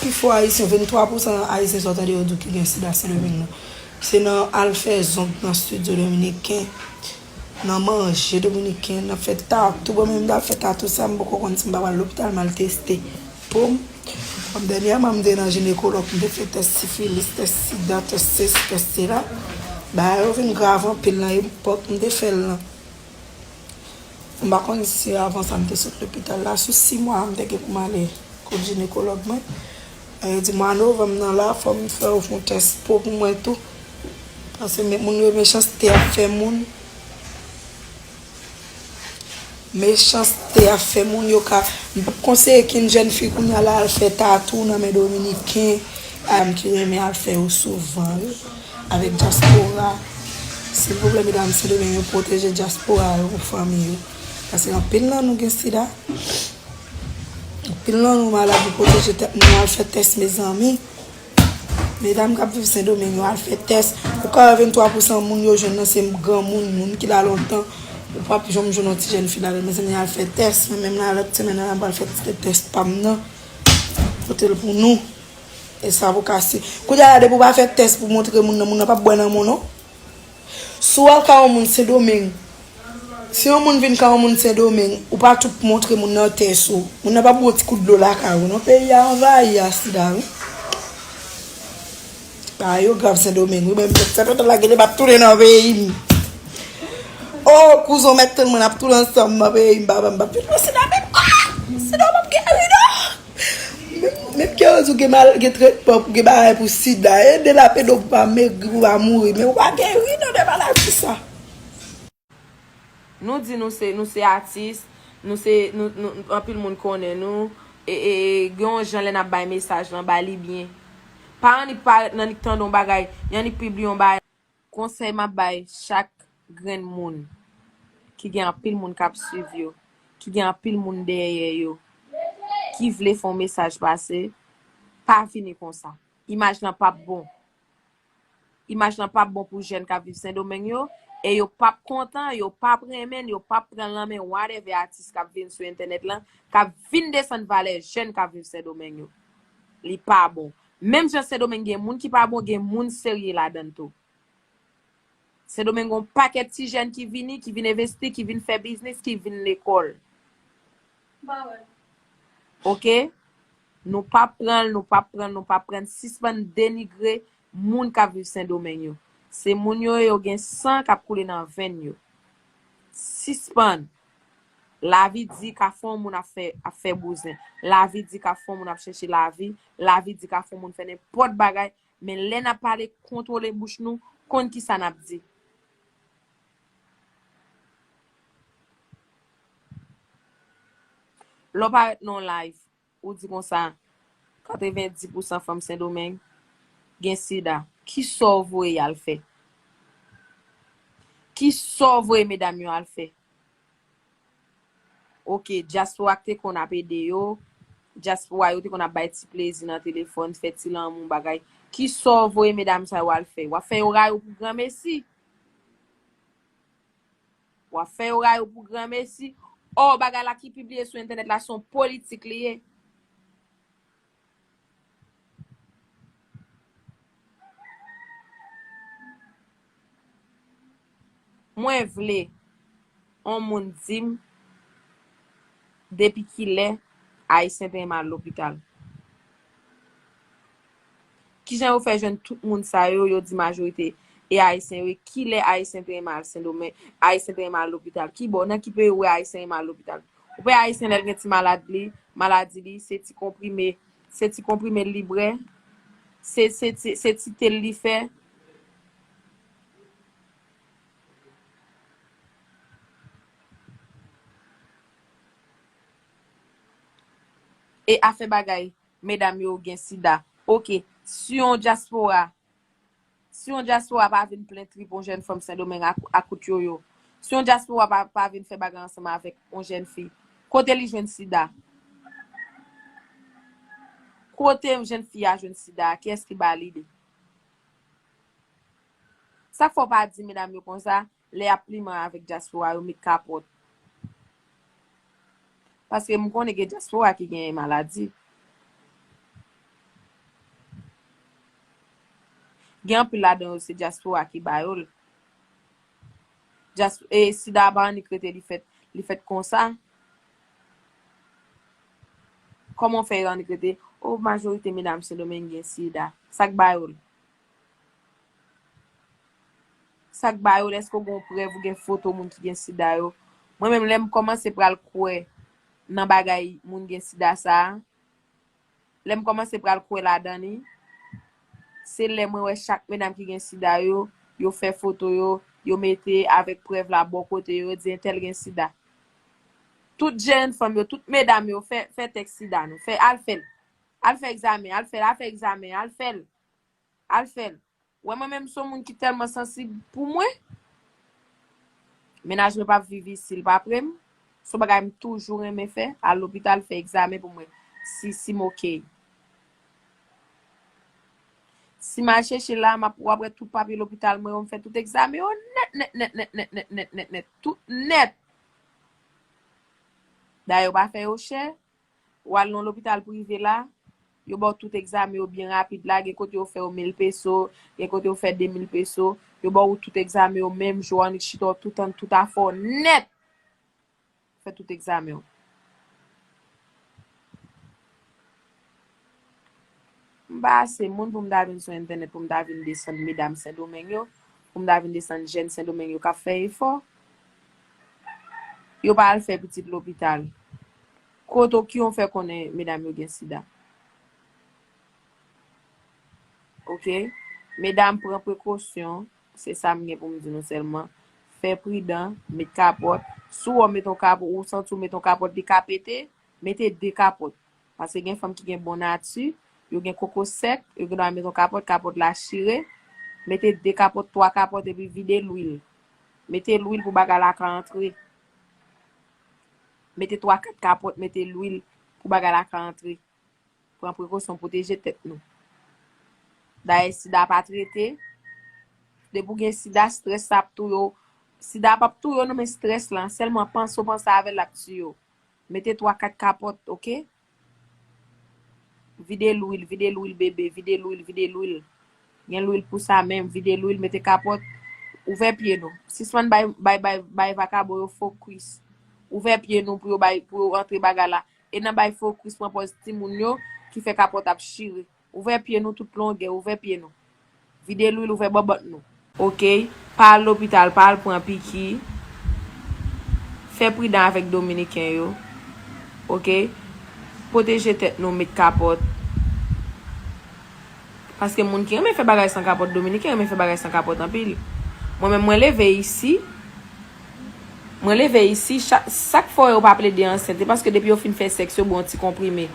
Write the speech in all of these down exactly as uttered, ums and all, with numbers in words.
Pifò Ayisyen, venntwa pousan Ayisyen sa w tande yo di w ki gen sida Sendomeng nan. Se nan al fè zong nan estidyo dominiken, nan manje dominiken, nan fè tatou. Bon, menm m t al fè tatou sa, m poko konn si m pa pral lopital, m al teste po m. Kòm dènyèman, m te nan jinekològ, m te fè tès sifilis, tès sida, tès sesi, tès sela. Bagay yo vin grav anpil nan epòk m te fè l lan. M pa konn si avan sa m te sot lopital la. Sou sis mwa, m te gen pou m ale kot jinekològ mwen. Yo di mwa novanm nan la, fò m fè yo fè yon tès po pou mwen tou. Paske men, moun yo mechanste ap fè moun. Mechanste ap fè moun yo ka. M p ap konseye kenn jèn fi kounye a la al fè tatou nan men dominiken. A m ki renmen al fè yo souvan, wi. Avèk dyaspora. Silvouplè, medam Sendomeng yo, pwoteje dyaspora yo pou fanmi yo. Paske anpil nan nou gen sida. Anpil nan nou malad, nou pwoteje tèt nou, al fè tès, mezanmi. Medam k ap viv Sendomeng yo, al fè tès. Ou ka wè venntwa pousan moun yo jwenn nan se granmoun, moun ki la lontan. Ou p ap janm jwenn yon ti jèn fi ladan l. Mezanmi, al fè tès. Mwen menm nan lòt semèn nan, m pral fè ti tès pa m nan. Pote l pou nou. E sa pou kase. Kounye a la, depi w pa fè tès pou montre moun nan, moun nan p ap bwè nan men w non. Si w al ka yon moun Sendomeng, si yon moun vin ka yon moun Sendomeng, ou pa tou montre moun nan tès ou. Moun nan p ap bwè yon ti kout dlo lakay ou non. Peyi a anvayi a sida, wi. Bagay yo grav Sendomeng, wi. Mwen menm, se pètèt la gele m ap tounen nan peyi m. O, kouzon mèt tann mwen ap tounen ansanm nan peyi m, papa m p ap vin nan sida menm. Ah! Sida w p ap geri non. Menm, menm ke ou gen mal, gen tretman pou gen bagay pou sida, ede l ap ede w pou pa megri, pou pa mouri, men ou pa geri non de maladi sa. Nou di nou se, nou se atis, nou se, nou, nou, anpil moun konnen nou, e, e, e, gen yon jan lè n ap bay mesaj lan, ba li byen. Pa annik parèt nan nik tande yon bagay, annik pibliye yon bagay. Konsèy m ap bay chak grenn moun ki gen anpil moun k ap swiv yo, ki gen anpil moun dèyè yo, ki vle fè yon mesaj pase, pa vini konsa. Imaj lan p ap bon. Imaj lan p ap bon pou jèn k ap viv Sendomeng yo, e yo p ap kontan, yo p ap renmen l, yo p ap pran l nan men whatever atis k ap vin sou entènèt lan, k ap vin desann valè jèn k ap viv Sendomeng yo. Li pa bon. Menm jan Sendomeng gen moun ki pa bon, gen moun serye ladan l tou. Sendomeng gen yon pakèt ti jèn ki vini, ki vin envesti, ki vin fè biznis, ki vin lekòl. Oke? Nou p ap pran l, nou p ap pran l, nou p ap pran l. Sispann denigre moun k ap viv Sendomeng yo. Se moun yo, yo gen san k ap koule nan venn yo. Sispann. Lavi di ka fè yon moun ap fè, ap fè bouzen. Lavi di ka fè yon moun ap chèche lavi. Lavi di ka fè yon moun fè nenpòt bagay. Men lè n ap pale, kontwole bouch nou, konn kisa n ap di. Lè w parèt nan yon live, ou di konsa, katrevenndis pousan fanm Sendomeng gen sida. Kisa w voye y al fè? Kisa w voye medam yo al fè? Oke, dyaspora k te konn ap ede yo, dyaspora yo te konn ap bay ti plezi nan telefòn, fè ti lanmou, bagay. Kisa w voye medam sa yo al fè? W ap fè yo rayi w pou granmesi. W ap fè yo rayi w pou granmesi. Ò, bagay la ki pibliye sou entènèt la, se yon politik li ye. Mwen vle yon moun di m depi kilè Ayisyen te renmen al lopital. Kijan yo fè jwenn tout moun sa yo, yo di majorite e Ayisyen yo, kilè Ayisyen te renmen al Sendomeng, Ayisyen te renmen al lopital? Kibò, nan ki peyi ou wè Ayisyen renmen al lopital? Ou wè Ayisyen lè l gen ti malad li, maladi li, se ti konprime, se ti konprime l li bwè, se, se ti, se ti te l li fè. E afè bagay medam yo gen sida. Oke, si yon dyaspora, si yon dyaspora pa vin plen trip yon jèn fanm Sendomeng ak, ak kout yoyo, si yon dyaspora pa, pa vin fè bagay ansanm avèk yon jèn fi, kote li jwenn sida? Kote jèn fi a jwenn sida? Kiyès ki ba li li? Sa k fè w pa di medam yo konsa, lè y ap plimen avèk dyaspora yo, met kapòt. Paske m konnen gen dyaspora ki genyen maladi. Gen anpil ladan yo se dyaspora ki ba yo l. Dyas- e sida a pa annik rete li fèt, li fèt konsa. Kòman w fè yo annik rete? O, majorite medam Sendomeng gen sida. Sa k ba yo l? Sa k ba yo l? Èske w gen prèv, ou gen foto moun ki gen sida yo? Mwen menm, lè m kòmanse pral kwè nan bagay moun gen sida sa a, lè m kòmanse pral kwè ladan li, se lè mwen wè chak medam ki gen sida yo, yo fè foto yo, yo mete avèk prèv la bò kote yo, yo di entèl gen sida. Tout jèn fanm yo, tout medam yo, fè, fè tès sida nou. Fè, al fè l. Al fè egzamen, al fè l, al fè egzamen, al fè l. Al fè l. Wè mwen menm se yon moun ki tèlman sansib pou mwen. Mennaj mwen p ap viv isi, l p ap pre m. Se yon bagay m toujou renmen fè, al lopital fè egzamen pou mwen. Si, si m oke. Si m al chèche la, m ap, w ap wè tout papye lopital mwen yo, m fè tout egzamen yo nèt, nèt, nèt, nèt, nèt, nèt, nèt, nèt, nèt. Dayè, yo pa fè yo chè. W al nan lopital prive la, yo ba w tout egzamen yo byen rapid la, gen kote yo fè yo mil peso, gen kote yo fè de mil peso, yo ba w tout egzamen yo menm jou, annik chita w tout an, tout afè w nèt. Fè tout egzamen w. M pa ase moun pou m ta vin sou entènèt, pou m ta vin desann medam Sendomeng yo, pou m ta vin desann jèn Sendomeng yo k ap fè efò. Yo pa al fè pitit lopital. Kote w ki yon fè konnen medam yo gen sida? Oke? Medam, pran prekosyon. Se sa m gen pou m di nou sèlman. Fè pridan, met kapòt. Si w wè w met yon kapòt, ou santi w met yon kapòt, li ka pete, mete de kapòt. Paske gen fanm ki gen bon nati, yo gen koko sèk, yo gen dwa met yon kapòt, kapòt la chire. Mete de kapòt, twa kapòt, epi vide lwil. Mete lwil pou bagay la ka antre. Mete twa, kat kapòt, mete lwil pou bagay la ka antre. Pran prekosyon, pwoteje tèt nou. Dayè, sida pa trete. Depi w gen sida, estrès sa ap touye w. Sida p ap touye w, non, men estrès lan, sèlman panse w panse avè l, l ap tiye w. Mete twa, kat kapòt, oke? Vide lwil, vide lwil, bebe, vide lwil, vide lwil. Gen lwil pou sa menm, vide lwil, mete kapòt. Ouvè pye nou. Sispann bay, bay, bay, bay vakabon yo fokis. Ouvè pye nou pou yo bay, pou yo antre bagay la. E nan bay fokis, pran pòz timoun yo ki fè kapòt ap chire. Ouvè pye nou tout longè, ouvè pye nou. Vide lwil, ouvè bòbòt nou. Oke? Pa al lopital, pa al pran piki. Fè pridan avèk Dominiken yo. Oke? Pwoteje tèt nou, met kapòt. Paske moun ki renmen fè bagay san kapòt, Dominiken renmen fè bagay san kapòt anpil. Mwen menm, mwen leve isi, mwen leve isi, cha-, sa k fè yo pa plede ansent, se paske depi yo fin fè sèks, yo bwè yon ti konprime.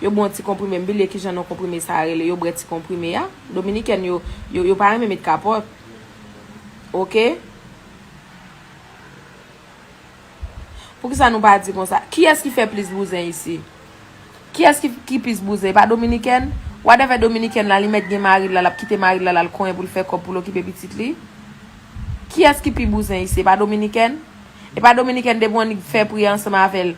Yo bwè yon ti konprime, m bliye kijan non konprime sa a rele, yo bwè ti konprime a. Dominikèn yo, yo, yo pa renmen met kapòt. Oke? Poukisa nou pa di konsa? Kiyès ki fè plis bouzen isi? Kiyès ki, ki plis bouzen? E pa Dominikèn? Whatever Dominikèn la, li mèt gen mari l la, l ap kite mari l la, l al konyen pou l fè kòb pou l okipe pitit li. Kiyès ki pi bouzen isi? E pa Dominikèn? E pa Dominikèn, depi w annik fè pri ansanm avè l,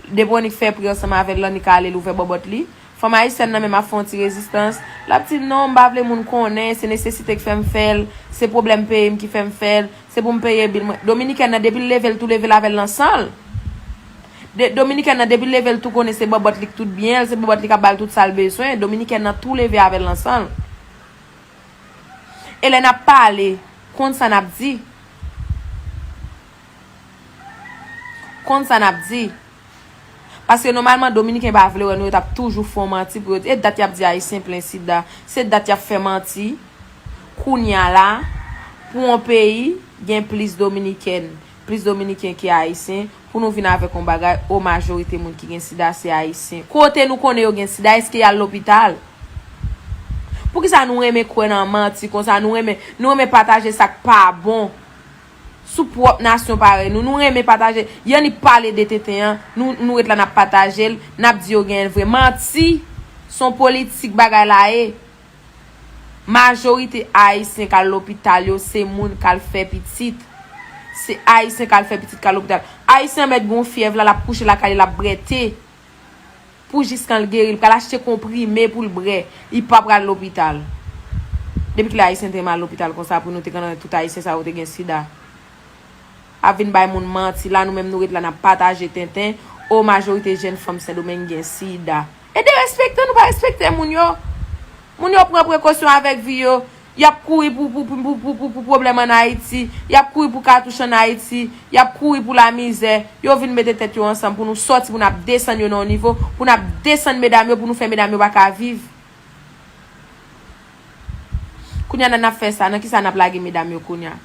depi w annik fè pri ansanm avè l, l annik ale, l ouvè bòbòt li. Fanm ayisyèn nan menm ap fè yon ti rezistans. L ap di, "Non, m pa vle moun konnen, se nesesite k fè m fè l, se pwoblèm peyi m ki fè m fè l, se pou m peye bil mwen." Dominikèn nan, depi l leve l, tou leve l avè l nan san l. De, Dominikèn nan, depi l leve l, tou konnen se bòbòt li k tout byen l, se bòbòt li k ap ba l tout sa l bezwen. Dominikèn nan, tou leve avè l nan san l. E lè n ap pale, konn sa n ap di. Konn sa n ap di. Paske nòmalman, Dominiken pa vle wè nou, yo t ap toujou fè w manti pou yo di, e dat y ap di Ayisyen plen sida, se dat y ap fè manti. Kounye a la, pou yon peyi, gen plis Dominikèn, plis Dominikèn ke Ayisyen, pou nou vin avèk yon bagay, o majorite moun ki gen sida se Ayisyen. Kote nou konnen yo gen sida, èske y al lopital? Poukisa nou renmen kwè nan manti konsa? Nou renmen, nou renmen pataje sa k pa bon sou pwòp nasyon parèy nou. Nou renmen pataje. Y annik pale de tenten an, nou, nou ret la n ap pataje l, n ap di yo genyen l vre. Manti! Se yon politik bagay la ye. Majorite Ayisyen k al lopital yo, se moun k al fè pitit. Se Ayisyen k al fè pitit k al lopital. Ayisyen an mèt gen yon fyèv la, l ap kouche lakay li, l ap bwè te. Pou jiskan l geri, l pral achte konprime pou l bwè. Li pa pral lopital. Depi kilè Ayisyen te mal lopital konsa pou nou te konnen tout Ayisyen sa yo te gen sida? Ap vin bay moun manti la, nou menm nou ret la n ap pataje tenten. O, majorite jèn fanm Sendomeng gen sida. E derespektan, nou pa respekte moun yo. Moun yo pran prekosyon avèk vi yo. Y ap kouri pou, pou, pou, pou, pou, pou, pou pwoblèm ann Ayiti. Y ap kouri pou katouch ann Ayiti. Y ap kouri pou lamizè. Yo vin mete tèt yo ansanm pou nou sòti, pou n ap desann yo nan yon nivo, pou n ap desann medam yo, pou nou fè medam yo pa ka viv. Kounye a nan n ap fè sa, nan kisa n ap lage medam yo kounye a?